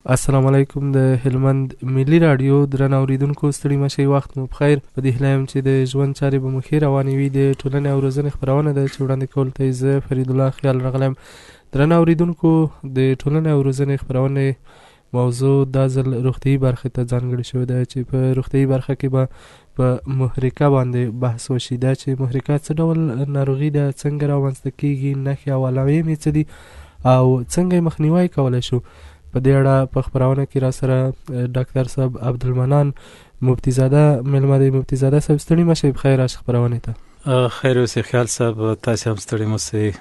السلام علیکم د هلمند ملي راډیو درنه اوریدونکو، ستړي مه شئ، وخت مو پخیر. په دې هیله یم چې د ژوند چارې به مو ښې روانې وي. د ټولنې او روزنې خپرونه ده چې وړاندې کولو ته یې زه فریدالله خیال راغلی یم. درنه اوریدونکو، د ټولنې او روزنې خپرونې موضوع دا ځل روغتیايي برخې ته ځانګړې شوې ده چې په روغتیايي برخه کې به په محرکه باندې بحث وشي. دا چې محرکه څه ډول ناروغي ده، څنګه رامنځته کیږي، نښې او علایم یې څه دي او څنګه یې مخنیوی کولی شو، په دې اړه په خپرونه کې را سره ډاکتر صاحب عبدالمنان مفتي زاده مېلمه دی. مفتي زاده صاحب، ستړي مه شئ، بخیر راشئ خپرونې ته. خیر اوسې خیال صاحب، تاسې هم ستړي مه شئ،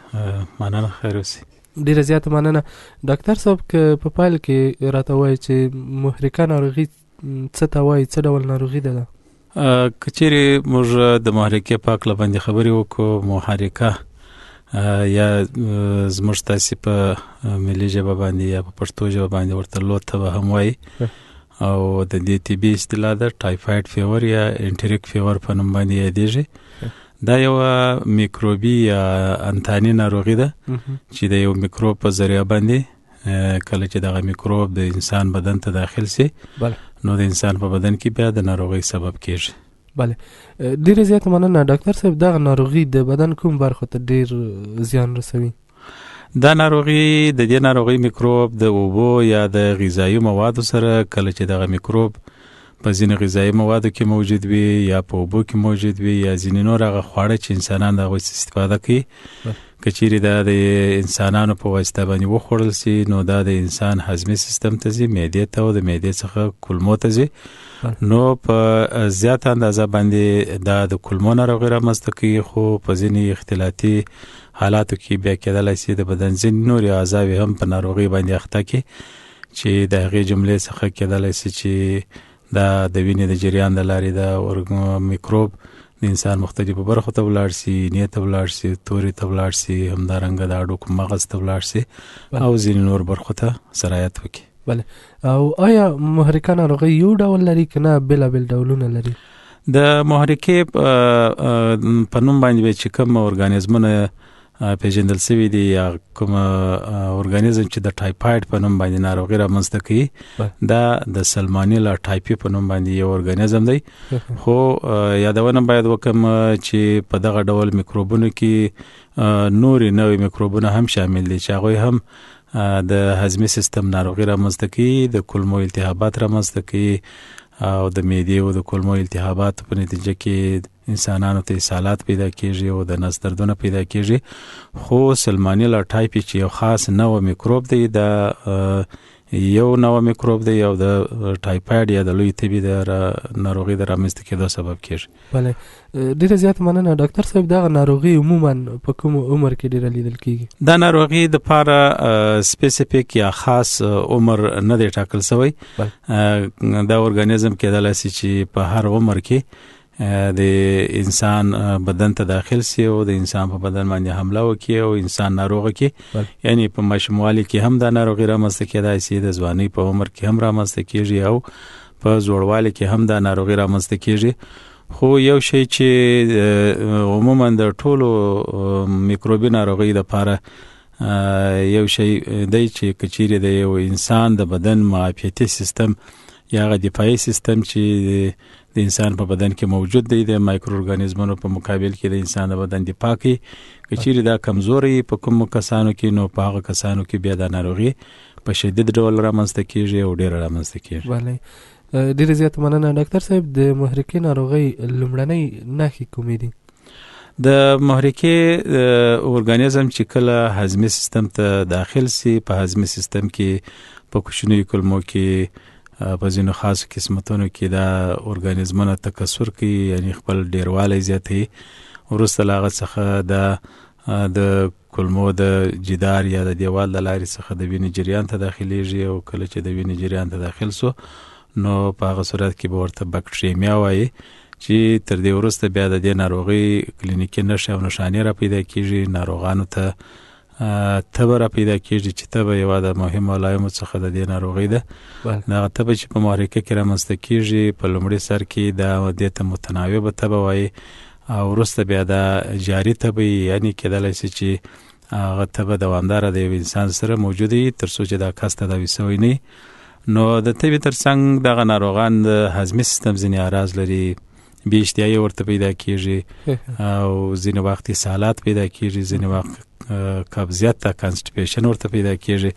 مننه، خیر اوسې. ډیره زیاته مننه ډاکتر صاحب. که په پیل کې راته وایي چې محرکه ناروغي څه ته وایي، څه ډول ناروغي ده؟ که چیرې موږ د محرکې په هکله باندې خبرې وکړو، محرکه یا زموږ تاسې په ملي ژبه باندې یا په پښتو ژبه باندې ورته لوته به هم وایي، او د دې طبي اصطلاح ده ټایفاید فیور یا انټریک فیور په نوم باندې یادېږي. دا یوه میکروبي یا انتاني ناروغي ده چې د یو میکروب په ذریعه باندې کله چې دغه میکروب د انسان بدن ته داخل سي، نو د انسان په بدن کې بیا د ناروغۍ سبب کیږي. بله، ډیره زیاته مننه ډاکتر صاحب. دغه ناروغي د بدن کوم برخو ته ډیر زیان رسوي؟ دا ناروغي، د دې ناروغۍ میکروب د اوبو یا د غذایي موادو سره، کله چې دغه میکروب په ځینو غذایي موادو کې موجود وي یا په اوبو کې موجود وي یا ځینې نور هغه خواړه چې انسانان د هغوی استفاده کوي، که چیرې دا د انسانانو په واسطه باندې وخوړل سي، نو دا د انسان هضمي سیستم ته ځي، معدې ته، او د معدې څخه کولمو ته ځي. نو په زیاته اندازه باندې دا د کولمو ناروغي رامنځته کوي، خو په ځینې اختلاطي حالاتو کې بیا کېدلی سي د بدن ځینې نورې اعضاوې هم په ناروغي باندې اخته کړي، چې د هغې جملې څخه کېدلی سي چې دا د وینې د جریان د لارې د میکروب د انسان مختلفو برخو ته ولاړ سي، اینې ته ولاړ سي، تورې ته ولاړ سي، همدارنګه د هډوکو مغز ته ولاړ سي او ځینې نور برخو ته سرایت وکړي. بله، او آیا محرکه ناروغي یو ډول لري که نه بېلابېل ډولونه لري؟ د محرکې په نوم باندې به چې کوم ارګانیزمونه پیژندل شوي دي یا کوم ارګانیزم چې د ټایفاید په نوم باندې ناروغي رامنځته کوي، دا د سلمانیلا ټایپي په نوم باندې یو ارګانیزم دی. خو یادونه باید وکړم چې په دغه ډول میکروبونو کې نورې نوې میکروبونه هم شامل دي چې هغوی هم د هضمي سیستم ناروغي رامنځته کوي، د کولمو التهابات رامنځته کوي، او د معدې او د کولمو التهابات په نتیجه کې انسانانو ته اسهالات پیدا کیږي او د نس دردونه پیدا کیږي. خو سلمانیلا ټایپي چې یو خاص نوع میکروب دی، دا یو نوع میکروب دی او د ټایفاید یا د لوی تبې د ناروغۍ د رامنځته کېدو سبب کیږي. بله، ډیره زیاته مننه ډاکتر صاحب. دغه ناروغي عموما په کوم عمر کې ډیره لیدل کیږي؟ دا ناروغي د پاره سپیسیفیک یا خاص عمر نه دی ټاکل شوی. دا ارګانیزم کېدلی شي چې په هر عمر کې د انسان بدن ته داخل سي او د انسان په بدن باندې حمله وکړي او انسان ناروغ کړي. یعنی په ماشوموالي کې هم دا ناروغي رامنځته کېدای شي، د ځوانۍ په عمر کې هم رامنځته کېږي او په زوړوالي کې هم دا ناروغي رامنځته کېږي. خو یو شی چې عموما د ټولو میکروبي ناروغۍ دپاره یو شی دی چې که چیرې د یو انسان د بدن معافیتي سیستم یا هغه دفاعي سیستم چې د انسان په بدن کې موجود دی، د مایکرو ارګانیزمونو په مقابل کې د انسان د بدن دفاع کوي، که چیرې دا کمزوری په کومو کسانو کې، نو په هغه کسانو کې بیا دا ناروغي په شدید ډول رامنځته کیږي او ډیره رامنځته کیږي. بله، ډیره زیاته مننه ډاکتر صاحب. د محرکې ناروغۍ لومړنۍ نښې کومې دي؟ د محرکې ارګانیزم چې کله هضمي سیستم ته داخل سي، په هضمي سیستم کې په کوچنیو کولمو کې په ځینو خاصو قسمتونو کې دا ارګانیزمونه تکثر کوي، یعنی خپل ډیروالی زیاتوي. وروسته له هغه څخه دا د کولمو د جدار یا د دیوال د لارې څخه د وینې جریان ته داخلیږي، او کله چې د وینې جریان ته داخل سو نو په هغه صورت کې به ورته بکټریمیا وایي، چې تر دې وروسته بیا د دې ناروغۍ کلینیکي نښې او نښانې را پیدا کیږي. ناروغانو ته تبه را پیدا کیږي، چې تبه یوه د مهمو علایمو څخه د دې ناروغۍ ده. دغه تبه چې په محرکه کې رامنځته کیږي، په لومړي سر کې دا دې ته متناوبه تبه وایي، او وروسته بیا دا جاري تبه وي، یعنې کېدلی شي چې هغه تبه دوامداره د یو انسان سره موجوده وي تر څو چې دا کس تداوي شوی نه وي. نو د تبې ترڅنګ دغه ناروغان د هضمي سیستم ځینې اعراض لري، بې اشتهایي ورته پیدا کیږي او ځینې وخت اسهالات پیدا کیږي، ځینې وخت قبضیت ته constipation ورته پیدا کیږي.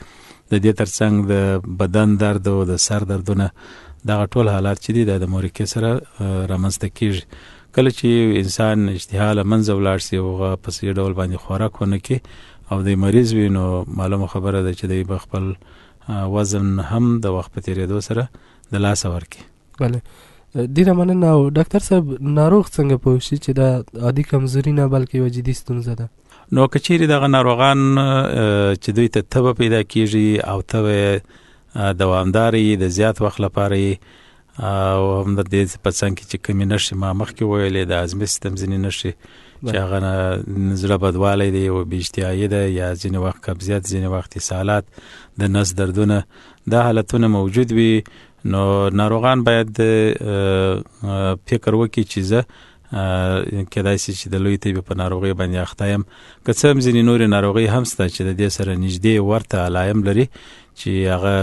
د دې ترڅنګ د بدن درد او د سر دردونه، دغه ټول حالات چې دي د محرکې سره رامنځته کیږي. کله چې انسان اشتها له منځه ولاړ سي او هغه په صحیح ډول باندې خوراک ونه کړي او دی مریض وي، نو معلومه خبره ده چې دی به خپل وزن هم د وخت په تیریدو سره د لاسه ورکړي. بله، ډیره مننه. او ډاکټر صاحب، ناروغ څنګه پوه شي چې دا عادي کمزوري نه بلکې یوه جدي ستونزه ده؟ نو که چیرې دغه ناروغان چې دوی ته تبه پیدا کیږي او تبه دوامداره وي، د زیات وخت لپاره وي، او هم د دې په څنګ کې چې کومې نښې ما مخکې وویلې، د هضمي سیستم ځینې نښې چې هغه زړه بدوالی دی او بې اشتهایي ده، یا ځینې وخت قبضیت، ځینې وخت اسهالات، د نس دردونه، دا حالتونه موجود وي، نو ناروغان باید فکر وکړي چې زه کېدای شي چې د لوی تبې په ناروغۍ باندې اخته یم. که څه هم ځینې نورې ناروغۍ هم شته چې د دې سره نږدې ورته علایم لري، چې هغه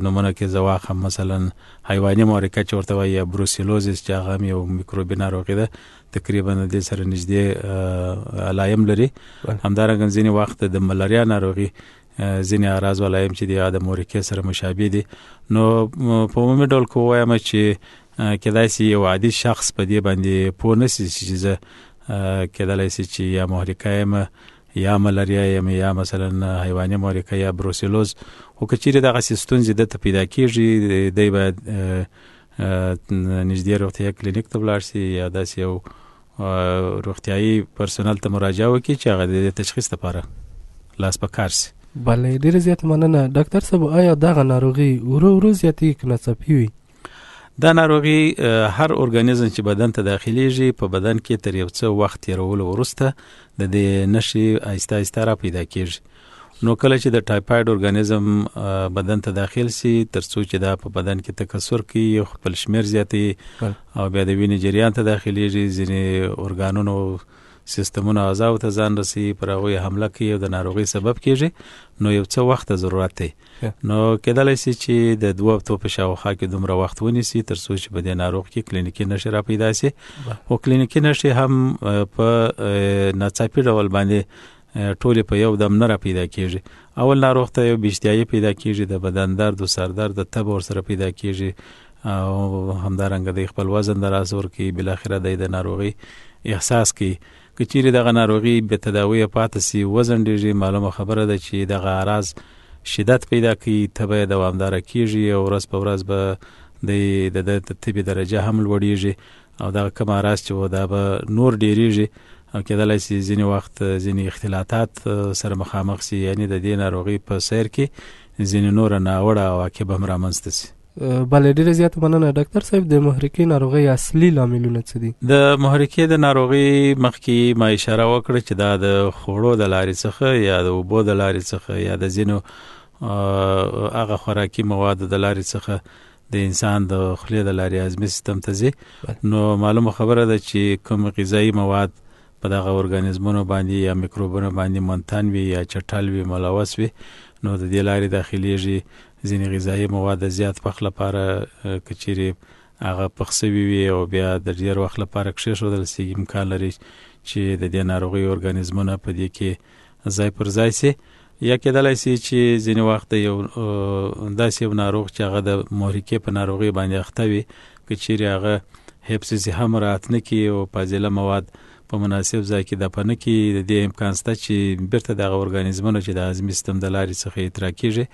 نمونه کې زه واخلم، مثلا حیواني محرکه چې ورته وایي یا بروسیلوزیس چې هغه هم یو میکروبي ناروغي ده، تقریبا د دې سره نږدې علایم لري. همدارنګه ځینې وخت د ملاریا ناروغي ځینې اعراض او علایم چې دي هغه د محرکې سره مشابه دي. نو په عمومي ډول که ووایم چې کېدای شي یو عادي شخص په دې باندې پوه نه شي چې زه کېدلی شي چې یا محرکه یم یا ملاریا یم یا مثلا حیواني محرکه یا بروسیلوز، خو که چیرې دغسې ستونزې ده ته پیدا کیږي، دی باید نږدې روغتیايي کلینیک ته ولاړ شي یا داسې یو روغتیايي پرسونل ته مراجعه وکړي چې هغه د دې تشخیص لپاره لاس په کار شي. بله، ډېره زیاته مننه ډاکټر صاحب. آیا دغه ناروغي ورو ورو زیاتېږي که ناڅاپي وي؟ دا ناروغي هر ارګانیزم چې بدن ته داخليږي په بدن کې تر یو څه وخت تیرولو وروسته د دې نښې آهسته آهسته را پیدا کیږي. نو کله چې د ټایفاید ارګانیزم بدن ته داخل سي، تر څو چې دا په بدن کې تکثر کوي، خپل شمیر زیاتوي او بیا د وینې جریان ته داخليږي، ځینې ارګانونو سیستمونو اعضاو ته ځان رسوي، پر هغوی حمله کوي او د ناروغۍ سبب کیږي. نو یو څه وخت ته ضرورت دی. نو کېدلی شي چې د 2 هفتو په شاوخوا کې دومره وخت ونیسي تر څو چې په دې ناروغ کې کلینیکي نښې را پیدا شي. خو کلینیکي نښې هم په ناڅاپي ډول باندې ټولې په یو دم نه را پیدا کیږي. اول ناروغ ته یو بې اشتهایي پیدا کیږي، د بدن درد او سر درد، د تبه ورسره پیدا کیږي او همدارنګه دی خپل وزن د لاسه ورکوي، بالاخره دی د ناروغۍ احساس کوي. که چیرې دغه ناروغي بې تداویه پاتې سي، وځنډېږي، معلومه خبره ده چې دغه اعراض شدت پیدا کوي، تبه یې دوامداره کیږي او ورځ په ورځ به د ده د تبې درجه هم لوړیږي او دغه کوم اعراض چې و دا به نور ډېرېږي او کېدلی شي ځینې وخت ځینې اختلاطات سره مخامخ سي، یعنې د دې ناروغۍ په سیر کې ځینې نوره ناوړه عواقب هم رامنځته سي. بله، ډېره زیاته مننه ډاکټر صاحب. د محرکې ناروغۍ اصلي لاملونه څه دي؟ د محرکې د ناروغۍ مخکې ما اشاره وکړه چې دا د خوړو د لارې څخه یا د اوبو د لارې څخه یا د ځینو هغه خوراکي موادو د لارې څخه د انسان د خولې د لارې هضمي سیستم ته ځي. نو معلومه خبره ده چې کوم غذایي مواد په دغه ارګانیزمونو باندې یا میکروبونو باندې منتن وي یا چټل وي، ملوث وي، نو د دې لارې داخليږي. ځینې غذایي مواد د زیات وخت لپاره که چیرې هغه پخ سوي وي او بیا د ډېر وخت لپاره کښېښودل سي، امکان لري چې د دې ناروغۍ ارګانیزمونه په دې کې ځای پر ځای سي. یا کېدلی سي چې ځینې وخت یو داسې یو ناروغ چې هغه د محرکې په ناروغۍ باندې اخته وي، که چیرې هغه حفظ صحه مراعات نه کړي او فاضله مواد په مناسب ځای کې دفع نه کړي، د دې امکان شته چې بیرته دغه ارګانیزمونه چې د هضمي سیستم د لارې څخه اطراح کېږي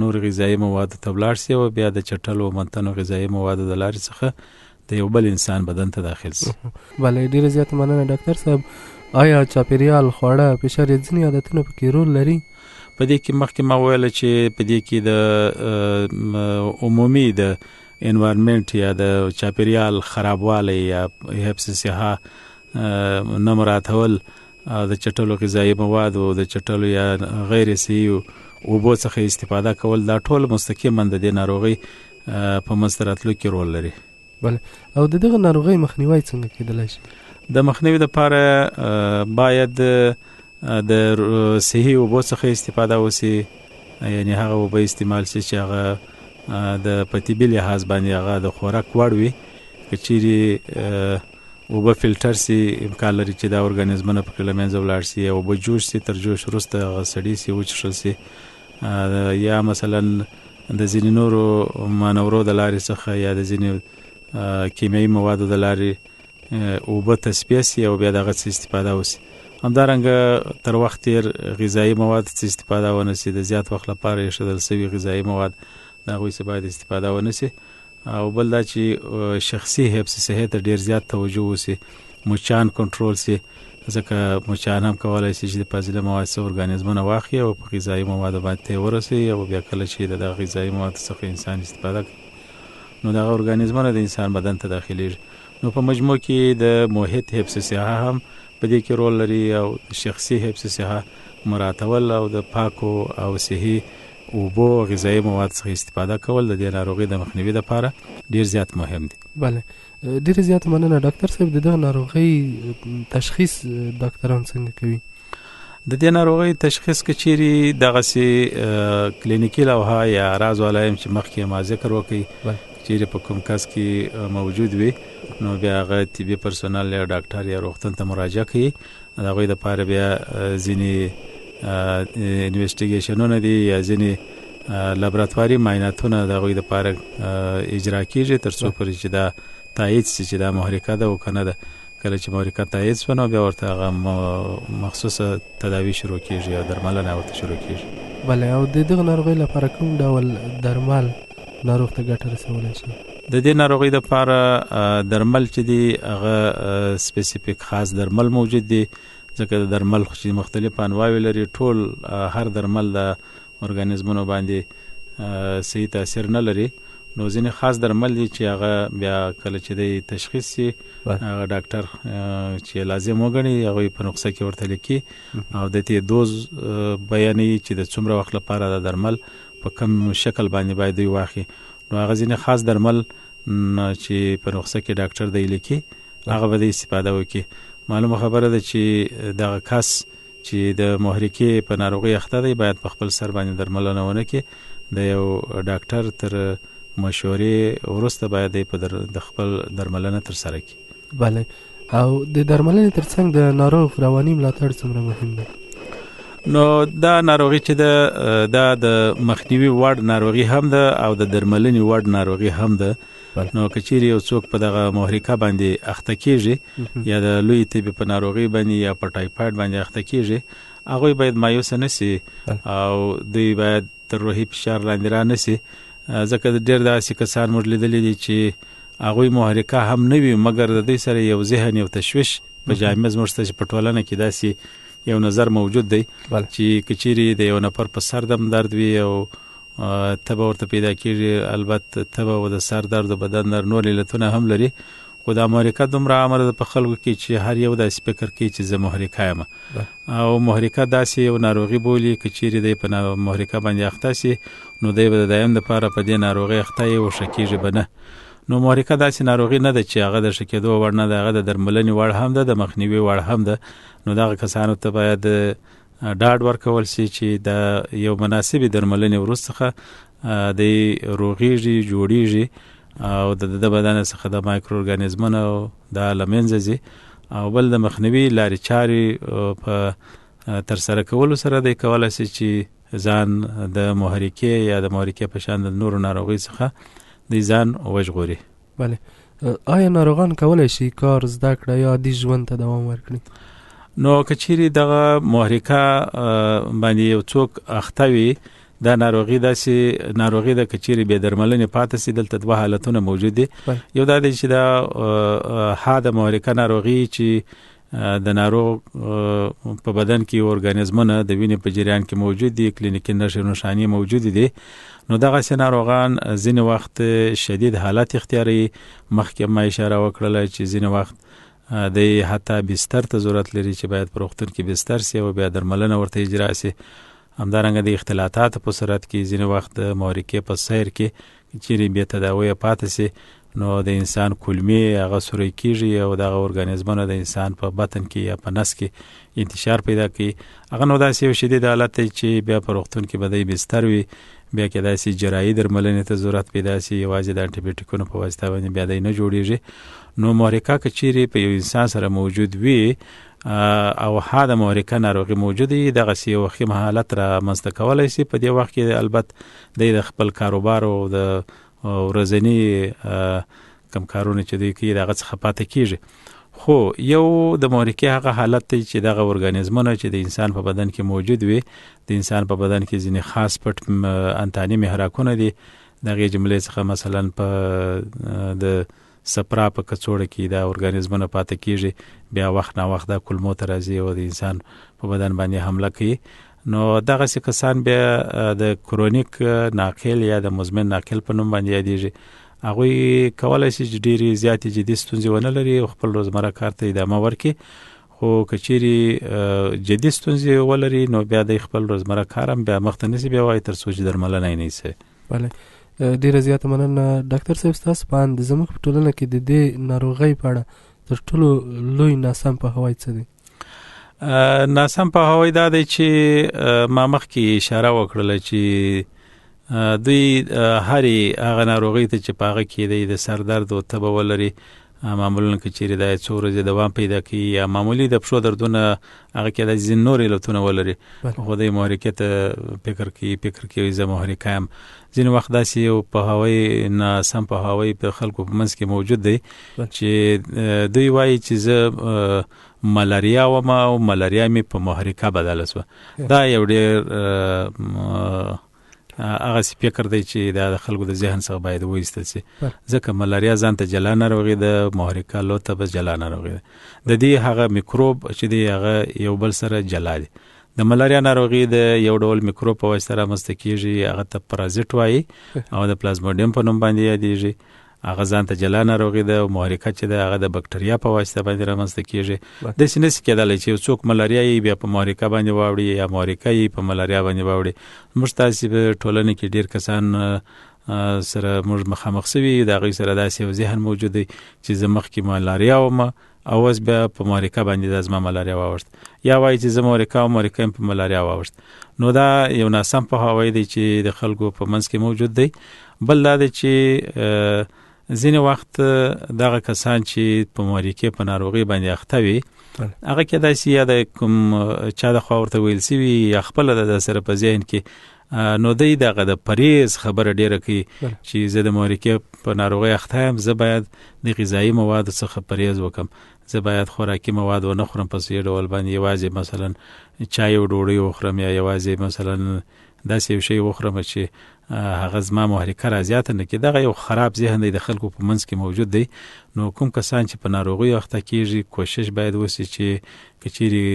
نور غذایي موادو ته ولاړ سي او بیا د چټلو او منتنو غذایي موادو د لارې څخه د یو بل انسان بدن ته داخل سي. بله، ډېره زیاته مننه ډاکټر صاحب. آیا چاپیریال، خواړه، فشار یا ځینې عادتونه پکې رول لري؟ په دې کې مخکې ما وویل چې په دې کې د عمومي د انوایرنمنټ یا د چاپیریال خرابوالی یا حفظ صحه نه مراعاتول، د چټلو غذایي موادو، د چټلو یا غیر صحي اوبو څخه استفاده کول، دا ټول مستقیما د دې ناروغۍ په منځته راتلو کې رول لري. بله، او د دغه ناروغۍ مخنیوی څنګه کېدلی شي؟ د مخنیوي دپاره باید د صحي اوبو څخه استفاده وشي، یعنی هغه اوبه استعمال شي چې هغه د په طبي لحاظ باندې هغه د خوراک وړ وي. که چیرې اوبه فلټر سي، امکان لري چې دا ارګانیزمونه پکې له منځه ولاړ سي، یا اوبه جوش سي، تر جوش وروسته هغه سړې سي، وچښل سي، یا مثلا د ځینې نورو مانورو د لارې څخه یا د ځینې کیمیاوي موادو د لارې اوبه تصفیه سي او بیا دغه څه استفاده وسي. همدارنګه تر وخت تیر غذایي مواد څخه استفاده ونه سي، د زیات وخت لپاره ایښودل سوي غذایي مواد د هغوی څخه باید استفاده ونه سي. او بل دا چې شخصي حفظ صحې ته ډیر زیات توجه وسي، مچان کنټرول سي، ځکه مچان هم کولای سي چې د فاضله مواد څخه ارګانیزمونه واخلي او په غذایي موادو باندې ته ورسوي، او بیا کله چې د دغه غذایي موادو څخه انسان استفاده کوي نو دغه ارګانیزمونه د انسان بدن ته داخلیږي. نو په مجموع کې د محیط حفظ صحه هم په دې کې رول لري، او شخصي حفظ صحه مراعتول او د پاکو او صحي اوبو او غذایي مواد څخه استفاده کول د دې ناروغۍ د مخنیوي لپاره ډیر زیات مهم دي. بله، ډیره زیاته مننه ډاکټر صاحب. د دغه ناروغۍ تشخیص ډاکټران څنګه کوي؟ د دې ناروغۍ تشخیص که چیرې دغسې کلینیکي لوحه یا اعراض علایم چې مخکې ما ذکر وکړي چیرې په کوم کس کې موجود وي، نو بیا هغه طبي پرسونل یا ډاکټر یا روغتون ته مراجعه کوي. د هغوی دپاره بیا ځینې انویسټیګیشنونه دي یا ځینې لابراتواري معایناتونه د هغوی دپاره اجرا کیږي، تر څو پورې چې دا تایید سي چې دا محرکه ده او که نه ده. کله چې محرکه تایید سوه نو بیا ورته هغه مخصوصه تداوي شروع کیږي او درملنه ورته شروع کیږي. بله، او د دغه ناروغۍ لپاره کوم ډول درمل ناروغ ته ګټه رسولی شي؟ د دې ناروغۍ لپاره درمل چې دي هغه سپیسیفیک خاص درمل موجود دي، ځکه د درمل خو چې مختلف انواوې لري، ټول هر درمل د ارګانیزمونو باندې صحیح تاثیر نه لري. نو ځینې خاص درمل دي چې هغه بیا کله چې دی تشخیص سي، هغه ډاکټر چې لازم وګڼي هغوی په نسخه کې ورته لیکي او د دې دوز بیانوي چې د څومره وخت لپاره دا درمل په کوم شکل باندې باید دوی واخلي. نو هغه ځینې خاص درمل چې په نسخه کې ډاکټر دی لیکي هغه به دی استفاده وکړي. معلومه خبره ده چې دغه کس چې د محرکې په ناروغۍ اخته دی باید په خپل سر باندې درملنه ونه کړي، د یو ډاکټر تر مشورې وروسته باید دی په د خپل درملنه ترسره کړي. بله، او د درملنې ترڅنګ د ناروغ رواني ملاتړ څومره مهم دی؟ نو دا ناروغي چې ده دا د مخنیوي وړ ناروغي هم ده او د درملنې وړ ناروغي هم ده. نو که چیرې یو څوک په دغه محرکه باندې اخته کیږي یا د لوی تبې په ناروغي باندې یا په ټایفاید باندې اخته کیږي، هغوی باید مایوسه نه سي او دوی باید تر روحي فشار لاندې را نه سي، ځکه ډېر داسې کسان موږ لیدلي دي چې هغوی محرکه هم نه وي، مګر د دوی سره یو ذهن یو تشویش په جامع زموږ ته چې په ټولنه کې داسې یو نظر موجود دی چې که چیرې د یو نفر په سر دم درد وي او تبه ورته پیدا کیږي، البته تبه او د سر درد او بدن درد نور علتونه هم لري، خو دا محرکه دومره عامه ده په خلکو کې چې هر یو داسې فکر کوي چې زه محرکه یم، او محرکه داسې یو ناروغي بولي که چیرې دی په محرکه باندې اخته سي نو دی به د دایم دپاره په دې ناروغۍ اخته یې او ښه کیږي به نه. نو محرکه داسې ناروغي نه ده چې هغه د ښه کېدو وړ نه ده، هغه د درملنې وړ هم ده، د مخنیوي وړ هم ده. نو دغه کسانو ته باید ډاډ ورکول سي چې د یو مناسبې درملنې وروسته دی روغیږي، جوړیږي او د ده بدن څخه د مایکرو ارګانیزمونه دا له منځه ځي، او بل د مخنیوي لارې چارې په ترسره کولو سره دی کولی سي چې ځان د محرکې یا د محرکې په شان د نورو ناروغیو څخه دی ځان وژغوري. بله، آیا ناروغان کولی شي کار، زده کړه یا عادي ژوند ته دوام ورکړي؟ نو که چیرې دغه محرکه باندې یو څوک اخته وي، دا ناروغي داسې ناروغي ده که چیرې بې درملنې پاتې سي، دلته دوه حالتونه موجود دي. یو دا دی چې دا حاده محرکه ناروغي چې د ناروغ په بدن کې ارګانیزمونه د وینې په جریان کې موجود دي، کلینیکي نښې نښانې موجود دي، نو دغسې ناروغان ځینې وخت شدید حالت اختیاروي. مخکې ما اشاره وکړله چې ځینې وخت دی حتی بستر ته ضرورت لري چې باید په روغتون کې بستر سي او بیا درملنه ورته اجرا سي. همدارنګه د اختلاطاتو په صورت کې ځینې وخت د محرکې په سیر کې چیرې بې تداویه پاتې سي، نو د انسان کولمې هغه سوری کیږي او دغه ارګانیزمونه د انسان په بطن کې یا په نس کې انتشار پیدا کوي. هغه نو داسې یو شدید حالت دی چې بیا په روغتون کې به دی بستر وي، بیا کېدای شي جراحي درملنې ته ضرورت پیدا شي، یوازې د انټيبیوټیکونو په واسطه باندې بیا دی نه جوړیږي. نو محرکه که چیرې په یو انسان سره موجود وي او حاده محرکه ناروغي موجوده وي، دغسې یو وخیم حالت رامنځته کولی شي. په دې وخت کې البت دی د خپل کاروبار او د ورځني کم کارونه چې دوی کوي د هغه څخه پاتې کیږي. خو یو د محرکې هغه حالت دی چې دغه ارګانیزمونه چې د انسان په بدن کې موجود وي، د انسان په بدن کې ځینې خاص پټ انتاني محراکونه دي، دغې جملې څخه مثلا په د سپرا په کڅوړه کې دا ارګانیزمونه پاتې کیږي، بیا وخت نا وخت دا کولمو ته راځي او د انسان په بدن باندې حمله کوي. نو دغسې کسان بیا د کرونیک ناقل یا د مزمن ناقل په نوم باندې یادېږي. هغوی کولای شي چې ډېرې زیاتې جدي ستونزې ونه لري او خپل روزمره کار ته ادامه ورکړي، خو که چیرې جدي ستونزې ولري نو بیا د خپل روزمره کار هم بیا مخته نشي بیاوای تر څو چې درملنه یې نه شي. بله، ډېره زیاته مننه ډاکټر صاحب. ستاسو په اند زموږ په ټولنه کې د دې ناروغۍ په اړه تر ټولو لوی ناسم پوهاوی څه دی؟ ناسم پوهاوی دا دی چې ما مخکې اشاره وکړله چې دوی هرې هغه ناروغۍ ته چې په هغه کې دی د سر درد او تبه ولري، معمولا که چیرې دا څو ورځې دوام پیدا کوي یا معمولي د پښو دردونه هغه کې د ځینې نور علتونه ولري، خو دی محرکې ته فکر کوي زه محرکه یم. ځینې وخت داسې یو پوهاوی ناسم پوهاوی په خلکو په منځ کې موجود دی چې دوی وایي چې زه ملاریا وم او ملاریا مې په محرکه بدله شوه. دا یو ډېر هغه فکر دی چې دا د خلکو د ذهن څخه باید وایستل شي، ځکه ملاریا ځان ته جلا ناروغي ده، محرکه لوته به جلا ناروغي ده. د دې هغه میکروب چې دی هغه یو بل سره جلا دی. د ملاریا ناروغي د یو ډول میکروب په واسطه رامنځته کیږي، هغه ته پرازیټ وایي او د پلازموډیم په نوم باندې یادېږي. هغه ځان ته جلا ناروغي ده او محرکه چې ده هغه د بکټریا په واسطه باندې رامنځته کیږي. داسې نه شي کېدلی چې یو څوک ملاریا یې بیا په محرکه باندې واوړي یا محرکه یې په ملاریا باندې واوړي. موږ تاسې په ټولنه کې ډېر کسان سره موږ مخامخ سوي، د هغوی سره داسې یو ذهن موجود دی چې زه مخکې ملاریا وم او اوس بیا په محرکه باندې دا زما ملاریا واوښت، یا وایي چې زه محرکه او محرکه یم په ملاریا واوښت. نو دا یو ناسم پوهاوی دی چې د خلکو په منځ کې موجود دی. بل دا دی چې ځینې وخت دغه کسان چې په محرکې په ناروغۍ باندې اخته وي، هغه کېدای شي یا د کوم چا د خوا ورته ویل سوي یا خپله د سره په ذهن کې، نو دی دغه د پرهیز خبره ډېره کوي چې زه د محرکې په ناروغۍ اخته یم، زه باید د غذایي موادو څخه پرهیز وکړم، زه باید خوراکي مواد ونه خورم، په صحیح ډول باندې یوازې مثلا چای او ډوډۍ وخورم یا یوازې مثلا داسې یو شی وخورم چې هغه زما محرکه را زیاته نه کړي. دغه یو خراب ذهن دی د خلکو په منځ کې موجود دی. نو کوم کسان چې په ناروغیو اخته کیږي کوشش باید وشي چې که چیرې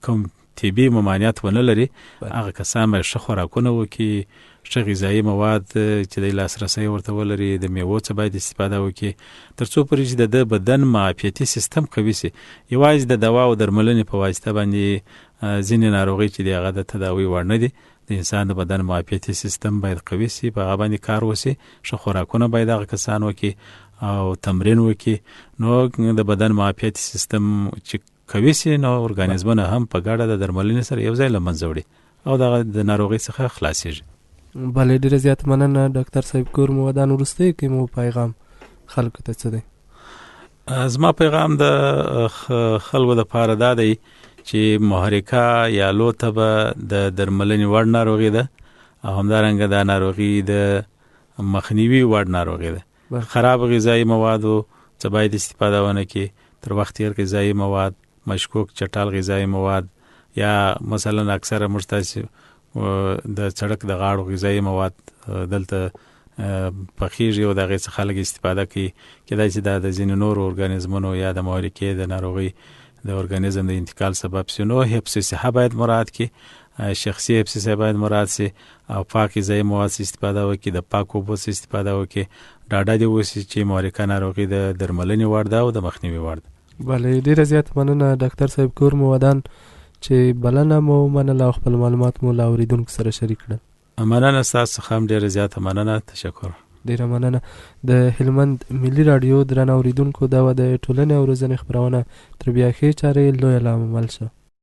کوم طبي ممانعت ونه لري، هغه کسان باید ښه خوراکونه وکړي، ښه غذایي مواد چې د لاسرسی ورته ولري، د میوو څخه باید استفاده وکړي، تر څو پورې چې د ده بدن معافیتي سیستم قوي شي. یوازې د دوا او درملنې په واسطه باندې ځینې ناروغۍ چې دی هغه د تداوي وړ نه دي. د انسان د بدن معافیتي سیستم باید قوي شي، په هغه باندې کار وشي، ښه خوراکونه باید هغه کسان وکړي او تمرین وکړي. نو د بدن معافیتي سیستم چې قوي شي نو ارګانیزمونه هم په ګډه د درملنې سره یو ځای له منځه وړي او دغه د ناروغۍ څخه خلاصیږي. بله ډېره زیاته مننه ډاکټر صاحب. کور مو ودان. وروستیو کې مو پیغام خلکو ته څه دی؟ زما پیغام د خلکو دپاره دا دی چې محرکه یا لو تبه د درملنې وړ ناروغي ده او همدارنګه دا ناروغي د مخنیوي وړ ناروغي ده. خراب غذایي موادو څخه باید استفاده ونه کړي، تر وخت تېر غذایي مواد، مشکوک چټال غذایي مواد، یا مثلا اکثره موږ تاسې د سړک د غاړو غذایي مواد دلته پخېږي او د هغې څخه خلک استفاده کوي، کېدای شي دا د ځینو نورو ارګانیزمونو یا د محرکې د ناروغۍ د ارګانیزم د انتقال سبب شي. نو حفظ صحه باید مراعات کړي، شخصي حفظ صحه باید مراعات شي او پاک غذایي مواد څخه استفاده وکړي، د پاکو اوبو څخه استفاده وکړي. ډاډه دې اوسي چې محرکه ناروغي د درملنې وړ ده او د مخنیوي وړ ده. بله ډېره زیاته مننه ډاکټر صاحب. کور مو ودان چې بلنه مو ومنله او خپل معلومات مو له اورېدونکو سره شریک کړل. مننه ستاسو څخه هم ډېره زیاته مننه، تشکر. ډیره مننه. د هلمند ملي راډیو درنه اوریدونکو، دا وه د ټولنې او روزنې خپرونه. تر بیا ښې چارې، لوی الله مو مل شه.